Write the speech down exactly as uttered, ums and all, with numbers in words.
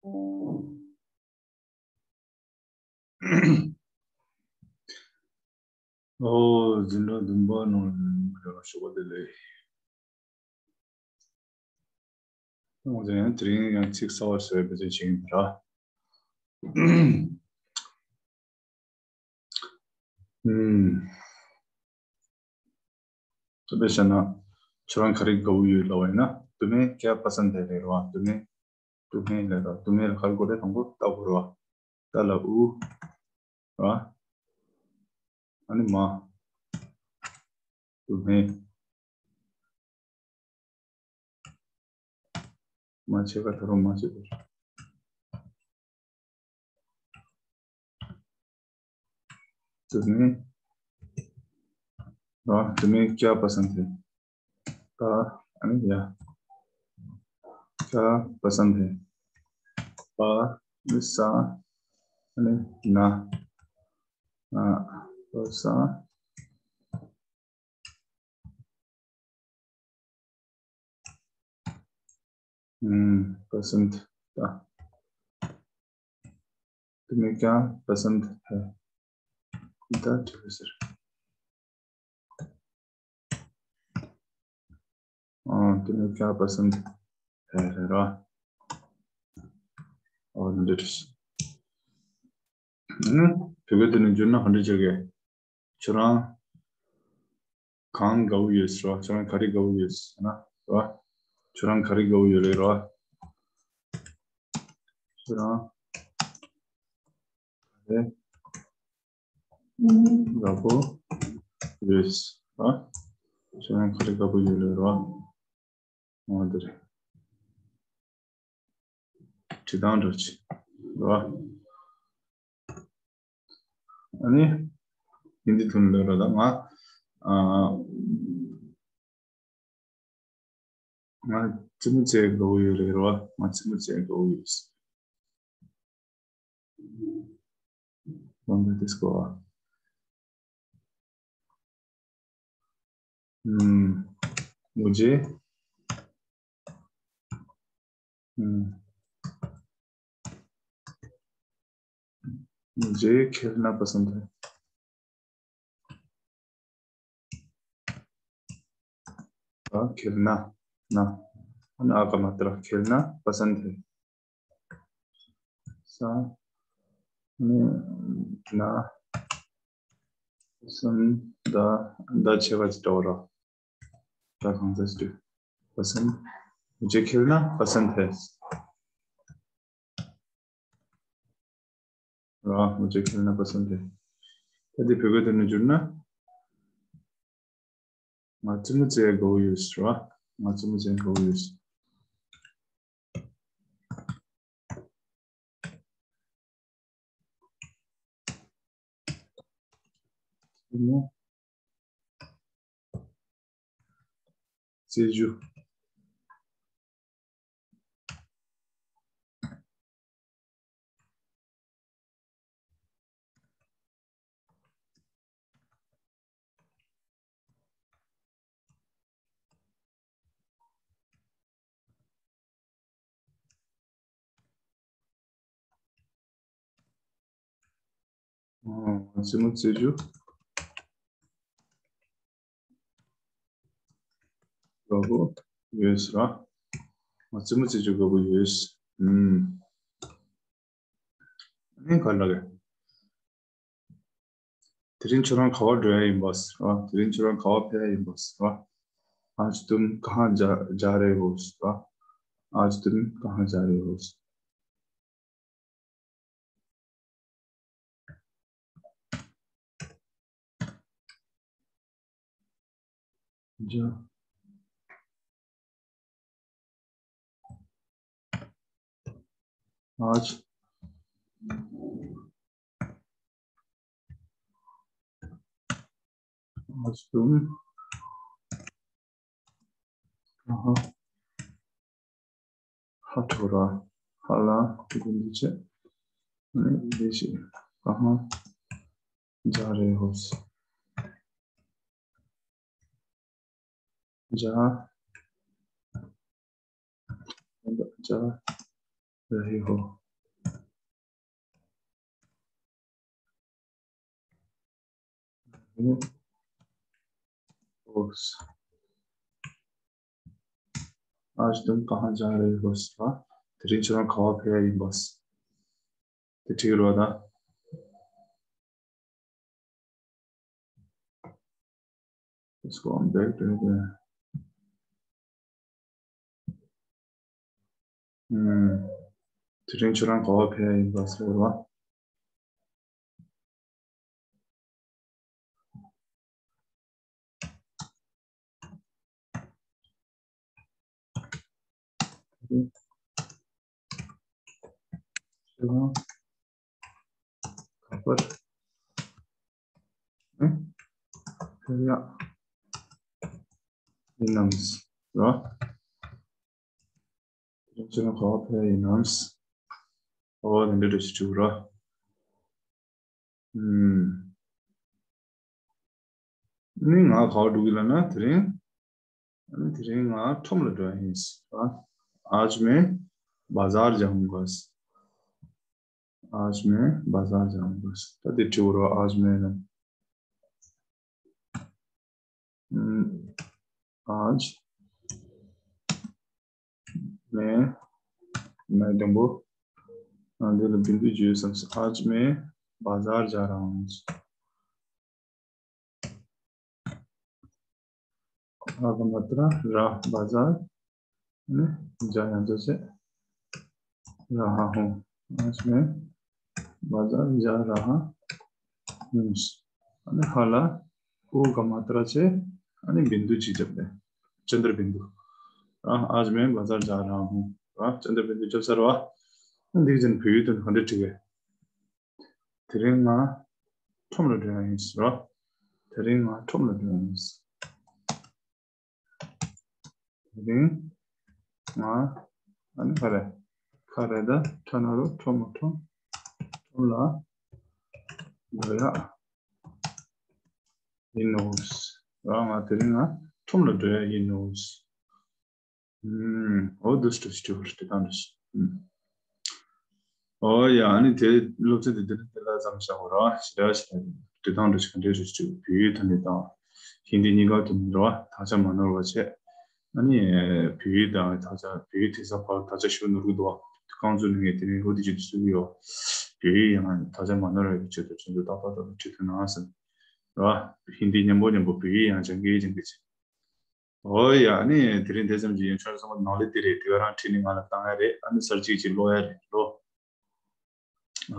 ཨོ། འཛིན་གྲྭ་བདུན་པ་ནང་ལ་ཞུགས་པ་དེ་ལས། ང་ཚོ་ཡང་དེ་རིང་ཡང་ཚིག་གསར་པ་བཟོས་པའི་ཚེ་བྱེད་ཀྱི་ཡིན་ར། ཨུམ། དཔེ་བཞག་ན། ཁྱོད་རང་ག་རེ་དགའ་བོ་ཡོད་ལབ་པ་ཡིན་ན། तुम्हें क्या पसंद है རེད་ར། तुम्हें། तुम्हें ལབ་ར། तुम्हें ལ་ག་རེ་དགོས་རེད། དང་པོ་ཏ་དགོས་ར། ཏ་ལ་ཨུ། ར། ཨ་ནི་མ། तुम्हें། མ་བྱེད་ཀ་ད་རུང་མ་བྱེད་པར། तुम्हें। हाँ, तुम्हें क्या पसंद है? का, अने या। क्या पसंद है? पा, सा, अने ना। हाँ, पसंद। हम्म, पसंद था। तुम्हें क्या पसंद है? कुछ ऐसा। हाँ, तुम्हें क्या पसंद है, है ना? और हंड्रेड। हम्म, फिर भी तूने जुड़ना हंड्रेड जगह। ཁྱོད་རང་གང་དགའ་བོ་ཡོད་ཟེར་བ། ཁྱོད་རང་ག་རེ་དགའ་བོ་ཡོད་ཟེར་ན་ར། ཁྱོད་རང་ག་རེ་དགའ་བོ་ཡོད་རེད་ར། ཁྱོད་རང་ག་རེ་དགའ་བོ་ཡོད་ཟེར་བ། ཁྱོད་རང་ག་རེ་དགའ་བོ་ཡོད་རེད་ར། འོ་དེ་རེད། བྲིས་སྟངས་འདྲ་ཅིག་རེད་བ། ཨ་ནི། ཧིན་དི་ཐོན་ལེ་ར་ད་ང་། ཨ། ང་རྩེད་མོ་རྩེ་དགའ་བོ་ཡོད་རེད་ར་བ། ང་རྩེད་མོ་རྩེ་དགའ་བོ་ཡོད། ང་འདི་ཏིས་གོ། हम्म, मुझे, हम्म, मुझे खेलना पसंद है। हाँ, खेलना, ना, ना का मात्रा, खेलना पसंद है। सा, ने, ना, पसंद, दा, दा छेगा स्टोर। दा कौन सा स्टोर? पसंद, मुझे खेलना पसंद है। हाँ, मुझे खेलना पसंद है। ད་འདི་བོད་སྐད་དུ་ནི་བསྒྱུར་ན། ང་རྩེད་མོ་རྩེ་དགའ་བོ་ཡོད་ར། ང་རྩེད་མོ་རྩེ་དགའ་བོ་ཡོད། རྩེད་མོ་རྩེ་རྒྱུ། ཨོ། རྩེད་མོ་རྩེ་རྒྱུ་དགའ་པོ་ཡོད་ཟེར་བ། ང་རྩེད་མོ་རྩེ་རྒྱུ་དགའ་པོ་ཡོད། ཨུམ། ཨ་ནི་ག་ལ་གི། དེ་རིང་ཁྱོད་རང་ག་པར་འགྲོ་ཡ་ཡིན་པ་ཟེར་བ། དེ་རིང་ཁྱོད་རང་ག་པར་ཕེབས་ཡ་ཡིན་པ་ཟེར་བ། आज तुम कहाँ जा, जा रहे हो ཟེར་བ། आज तुम कहाँ जा रहे हो ཟེར། जा। आज, आज तुम कहाँ, ཧ་ཐོ་ར། ཧ་ལ་དགུ་འདི་བྱས། ཨ་ནི་འདི་བྱས། कहाँ जा रहे हो ཟེར། जा, जा, रहे हो। ओप्स। आज तुम कहाँ जा रहे हो? དེ་རིང་ཁྱེད་རང་ག་པར་ཕེབས་ཡ་ཡིན་པ། དེ་འགྲིག་རེད་པ་ད། Let's go on back to the. ཨུམ། དེ་རིང་ཁྱེད་རང་ག་པར་ཕེབས་ཡ་ཡིན་པ་ཟེར་བ། ཁྱེད་རང་ག་པར། ཨེ། ཕེབས་ཡ་ཡིན་ནམ་ཟེར་བ། ཁྱེད་རང་ག་པར་ཕེབས་ཡ་ཡིན་ནམ་ཟེར། ཨོ་དེ་འདྲ་འདྲ་ཞིག་བྱུང་ར། ཨུམ། ནི་ང་ག་པར་འགྲོ་གི་ལབ་ན་དེ་རིང་། ཨ་ནི་དེ་རིང་ང་ཁྲོམ་ལ་འགྲོ་ཡ་ཡིན་ཟེར་བ། आज मैं बाजार जाऊंगा। आज मैं बाजार जाऊंगा། ད་དེ་འགྲིག་ར། आज मैं ནི། ཨུམ། आज मैं། मैं དང་པོ། ཨ། འདི་ལ་བིན་དུ་བརྗོད་བསམ་སོང་། आज मैं बाजार जा रहा हूँ། ཨ་ག་མ་ཏྲ་ར། बाजार། ནི་जा ཡང་ཚོ་ཆེ། रहा हूँ། आज मैं बाजार जा रहा हूँ། ཨ་ནི་ཧ་ལ་ཨོ་ག་མ་ཏྲ་ཆེ། ཨ་ནི་བིན་དུ་ཅིག་བརྒྱབ་པས། चंद्र बिंदु། ཨ། आज मैं बाजार जा रहा हूँ། ཨ། चंद्र बिंदु བརྒྱབ་ཚར་བ། ཨ། འདི་བཞིན་བོད་ཡིག་དོན་ག་འདྲ་བྲིས་པས། དེ་རིང་ང་ཁྲོམ་ལ་འགྲོ་ཡ་ཡིན་ཟེར་བ། དེ་རིང་ང་ཁྲོམ་ལ་འགྲོ་ཡ་ཡིན་ཟེར། དེ་རིང་ང་། ཨ་ནི་ག་རེ། ག་རེ་ད་ཁྲ་ན་རོ་ཁྲོ་མོ་ཁྲོམ། ཁྲོམ་ལ་འགྲོ་ཡ་ཡིན་ནོ། ར། ང་དེ་རིང་ང་ཁྲོམ་ལ་འགྲོ་ཡ་ཡིན་ནོ། ཨུམ། ཨོ་འདུག་སེ་འགྲོ་ཞིག་འགྲོ་རེད། དེ་དང་འགྲོ་ཞིག་ཨུམ། ཨོ་ཡ། ཨ་ནི་དེ་སློབ་ཚན་དེ་འདི་ནས་དེ་ལ་མཚམས་བཞག་གོ་ར། ཞེ་དྲག་ཞེ་དྲག་དེ་དང་འགྲོ་ཞིག་ག་འདྲ་འགྲོ་ཞིག་བོད་ཡིག་ཐོག་ནས་དང་ཧིན་དི་གཉིས་ཀ་ཐོག་ནས་ར། དག་ཆ་མ་ནོར་བ་བྱས། ཨ་ནི་བོད་ཡིག་དང་དག་ཆ། བོད་ཡིག་དེང་སང་ཕར་དག་ཆ་ཞུ་ནོར་གི་འདུག་བ། རྐང་བཙུགས་ནས་ངས་དེ་ནས་ཧོ་དི་ཅི་དུ་སུ་གི་ཡོད། བོད་ཡིག་ཡང་དག་ཆ་མ་ནོར་བའི་ཆེད་དུ་ཁྱེད་ཚོ་ཏག་ཏག་ཏག་ཏག་བྲིས་ཐུབ་ན་ཟེར། ར། ཧིན་དི་མཉམ་པོ་མཉམ་པོ་བོད་ཡིག་ཡང་སྦྱང་གི་སྦྱང་གི་བྱེད། ཨོ་ཡ། ཨ་ནི་དེ་རིང་དེ་ཙམ་གྱིས་ཡིན། ཁྱོད་ཚང་མ་ནང་ལས་དེ་རེད། དེ་ག་རང་ཁྲིད་ནས་ང་ལ་བཏང་ཡ་རེད། ཨ་ནི་གསར་གཅིག་ཅིག་ཀློག་ཡ་རེད་ཀློག་ཨ།